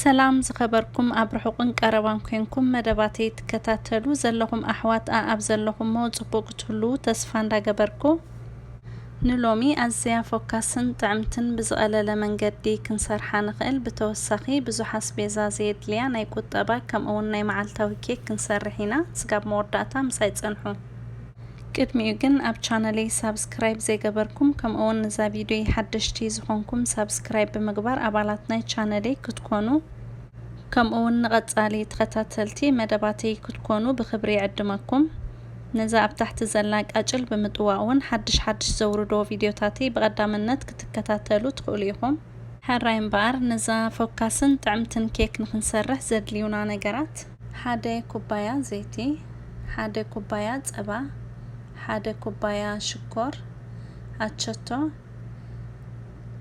ሰላም ዝኸበርኩም ኣብ ርሑቕን ቀረባን ኮንኩም መደባተይ ትከታተሉ ዘለኹም ኣሕዋት ኣኣብ ዘለኹሞ ጽቡቕ ክትህልዉ ተስፋ እንዳገበርኩ፣ ንሎሚ ኣዝያ ፎካስን ጥዕምትን ብዝቐለለ መንገዲ ክንሰርሓ ንኽእል። ብተወሳኺ ብዙሕ ኣስቤዛ ዘየድልያ ናይ ቁጠባ ከምኡውን ናይ መዓልታዊ ኬክ ክንሰርሕ ኢና። ስጋብ መወዳእታ ምሳይ ጽንሑ። ቅድሚኡ ግን ኣብ ቻነለይ ሳብስክራይብ ዘይገበርኩም ከምኡውን ንዛ ቪድዮይ ሓደሽቲ ዝኾንኩም ሳብስክራይብ ብምግባር ኣባላት ናይ ቻነለይ ክትኮኑ ከምኡውን ንቐጻሊ ተኸታተልቲ መደባተይ ክትኮኑ ብኽብሪ ይዕድመኩም። ነዛ ኣብ ታሕቲ ዘላ ቃጭል ብምጥዋቕ እውን ሓድሽ ሓድሽ ዘውርዶ ቪድዮታተይ ብቐዳምነት ክትከታተሉ ትኽእሉ ኢኹም። ሕራይ እምበኣር ነዛ ፎካስን ጥዕምትን ኬክ ንኽንሰርሕ ዘድልዩና ነገራት፣ ሓደ ኩባያ ዘይቲ፣ ሓደ ኩባያ ጸባ፣ ሓደ ኩባያ ሽኮር፣ ኣቸቶ፣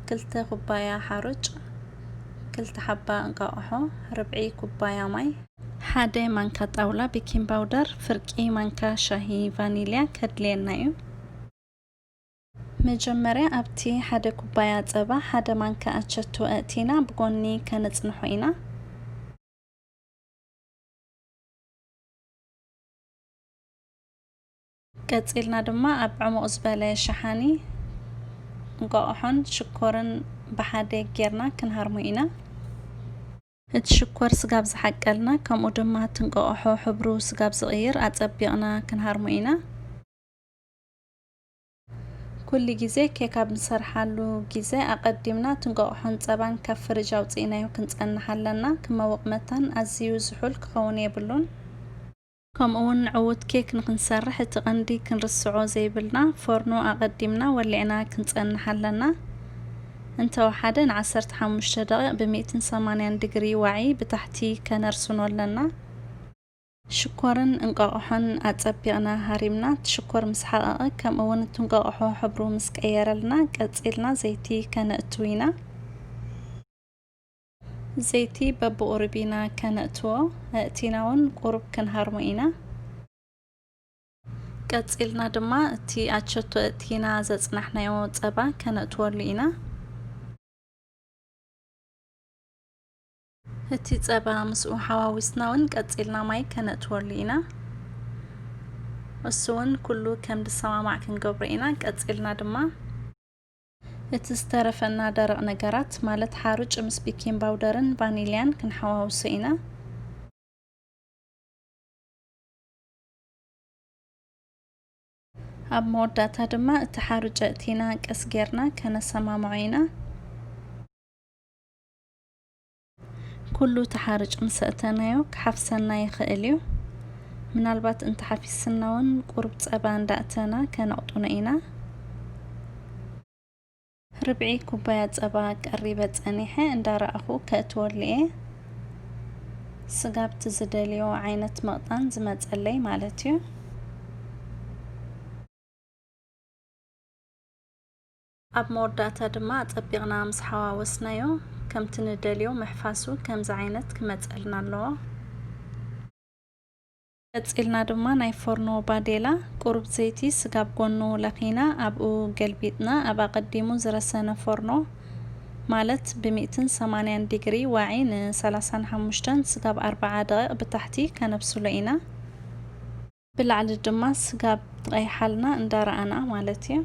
ክልተ ኩባያ ሓሩጭ፣ ክልተ ሓባ እንቃቑሖ፣ ርብዒ ኩባያ ማይ፣ ሓደ ማንካ ጣውላ ቤኪንግ ፓውደር፣ ፍርቂ ማንካ ሻሂ ቫኒልያ ከድልየና እዩ። መጀመርያ ኣብቲ ሓደ ኩባያ ጸባ ሓደ ማንካ ኣቸቶ ኣእቲና ብጎኒ ከነጽንሖ ኢና። ቀጺልና ድማ ኣብ ዕሙቕ ዝበለ ሸሓኒ እንቋቑሖን ሽኮርን ብሓደ ጌርና ክንሃርሞ ኢና። እቲ ሽኮር ስጋብ ዝሓቀልና፣ ከምኡ ድማ እቲ እንቋቑሖ ሕብሩ ስጋብ ዝቕይር ኣጸቢቕና ክንሃርሞ ኢና። ኩሉ ግዜ ኬክ ኣብ ንሰርሓሉ ግዜ ኣቐዲምና እቲ እንቋቑሖን ጸባን ካብ ፍርጅ ኣውጺእናዮ ክንጸንሕ ኣለና። ክመውቕ መታን ኣዝዩ ዝሑል ክኸውን የብሉን። ከምኡውን ዕዉት ኬክ ንኽንሰርሕ እቲ ቀንዲ ክንርስዖ ዘይብልና ፎርኖ ኣቐዲምና ወሊዕና ክንጸንሕ ኣለና። እንተወሓደ ንዓሰርተ ሓሙሽተ ደቂቕ ብሚእትን ሰማንያን ዲግሪ ዋዒ ብታሕቲ ከነርስኖ ኣለና። ሽኮርን እንቋቑሖን ኣጸቢቕና ሃሪምና፣ እቲ ሽኮር ምስ ሓቐቐ፣ ከምኡውን እቲ እንቋቑሖ ሕብሩ ምስ ቀየረልና፣ ቀጺልና ዘይቲ ከነእትው ኢና። ዘይቲ በብቑሩብ ኢና ከነእትዎ፣ ኣእቲና እውን ቁሩብ ክንሃርሞ ኢና። ቀጺልና ድማ እቲ ኣቸቶ ኣእቲና ዘጽናሕናዮ ጸባ ከነእትወሉ ኢና። እቲ ጸባ ምስኡ ሓዋዊስና እውን ቀጺልና ማይ ከነእትወሉ ኢና። እሱ እውን ኩሉ ከም ዝሰማማዕ ክንገብሮ ኢና። ቀጺልና ድማ እቲ ዝተረፈና ደረቕ ነገራት፣ ማለት ሓሩጭ ምስ ቤኪንግ ፓውደርን ቫኒልያን ክንሓዋውሶ ኢና። ኣብ መወዳእታ ድማ እቲ ሓሩጭ ኣእቲና ቀስ ጌርና ከነሰማምዖ ኢና። ኩሉ እቲ ሓሩጭ ምስ ኣእተናዮ ክሓፍሰና ይኽእል እዩ። ምናልባት እንተሓፊስና እውን ቁሩብ ጸባ እንዳእተና ከነቕጥኖ ኢና። ርብዒ ኩባያ ጸባ ቀሪበ ጸኒሐ እንዳረኣኹ ከእትወሉ እየ። ስጋብ እቲ ዝደልዮ ዓይነት ምቕጣን ዝመጸለይ ማለት እዩ። ኣብ መወዳእታ ድማ ኣጸቢቕና ምስ ሓዋወስናዮ፣ ከምቲ ንደልዮ ምሕፋሱ ከምዚ ዓይነት ክመጸልና ኣለዎ። ቀጺልና ድማ ናይ ፎርኖ ባዴላ ቁሩብ ዘይቲ ስጋብ ጎኑ ለኺና ኣብኡ ገልቢጥና ኣብ ኣቐዲሙ ዝረሰነ ፎርኖ ማለት ብሚእትን ሰማንያን ዲግሪ ዋዒ ንሰላሳን ሓሙሽተን ስጋብ ኣርብዓ ደቂቕ ብታሕቲ ከነብስሎ ኢና። ብላዕሊ ድማ ስጋብ ትቐይሓልና እንዳረኣና ማለት እዩ።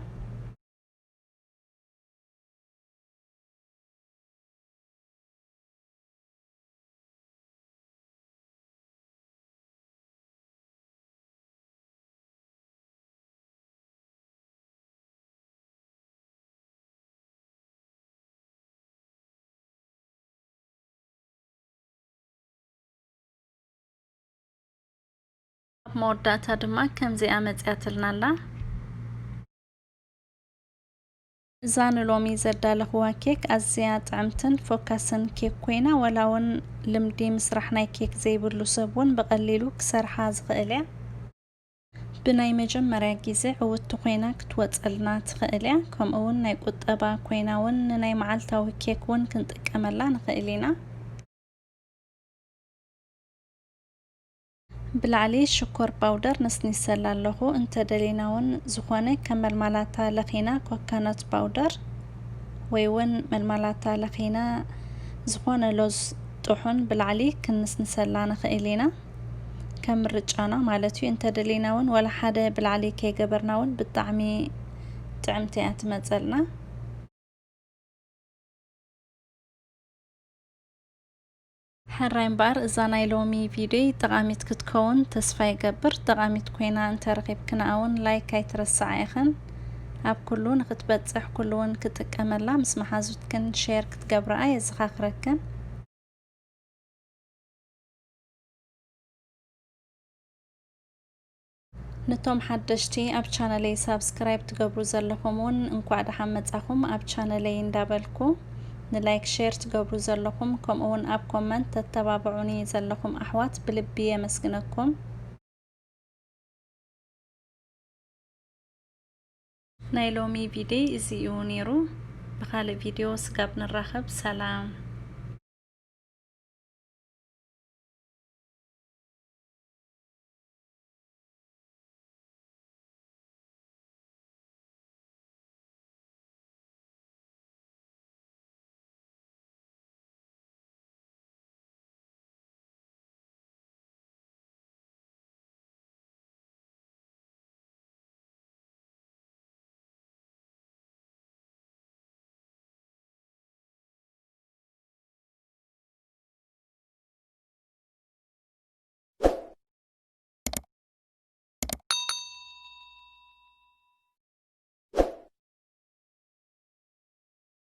ኣብ መወዳእታ ድማ ከምዚኣ መጺኣትልና ኣላ። እዛ ንሎሚ ዘዳለኽዋ ኬክ ኣዝያ ጥዕምትን ፎካስን ኬክ ኮይና፣ ዋላ እውን ልምዲ ምስራሕ ናይ ኬክ ዘይብሉ ሰብ እውን ብቐሊሉ ክሰርሓ ዝኽእል እያ። ብናይ መጀመርያ ግዜ ዕውትቲ ኮይና ክትወጸልና ትኽእል እያ። ከምኡ እውን ናይ ቁጠባ ኮይና እውን ንናይ መዓልታዊ ኬክ እውን ክንጥቀመላ ንኽእል ኢና። ብላዕሊ ሽኮር ፓውደር ነስኒሰላ ኣለኹ። እንተደሊና እውን ዝኾነ ከም መልማላታ ለኺና ኮኮነት ፓውደር ወይ እውን መልማላታ ለኺና ዝኾነ ሎዝ ጥሑን ብላዕሊ ክንስንሰላ ንኽእል ኢና፣ ከም ምርጫና ማለት እዩ። እንተደሊና እውን ወላ ሓደ ብላዕሊ ከይገበርና እውን ብጣዕሚ ጥዕምቲ እያ ትመፀልና። ሕራይ እምበኣር እዛ ናይ ሎሚ ቪድዮይ ጠቓሚት ክትከውን ተስፋ ይገብር። ጠቓሚት ኮይና እንተረኺብክንኣ እውን ላይክ ኣይትረስዓ ኢኽን። ኣብ ኩሉ ንክትበፅሕ ኩሉ እውን ክጥቀመላ ምስ መሓዙትክን ሼር ክትገብርኣ የዘኻኽረክን። ነቶም ሓደሽቲ ኣብ ቻነለይ ሳብስክራይብ ትገብሩ ዘለኹም እውን እንኳዕ ደሓን መጻኹም ኣብ ቻነለይ እንዳበልኩ፣ ንላይክ ሼር ትገብሩ ዘለኹም ከምኡ እውን ኣብ ኮመንት ተተባብዑኒ ዘለኹም ኣሕዋት ብልቢ የመስግነኩም። ናይ ሎሚ ቪድዮ እዚ እዩ ነይሩ። ብኻልእ ቪድዮ ስጋብ ንራኸብ ሰላም።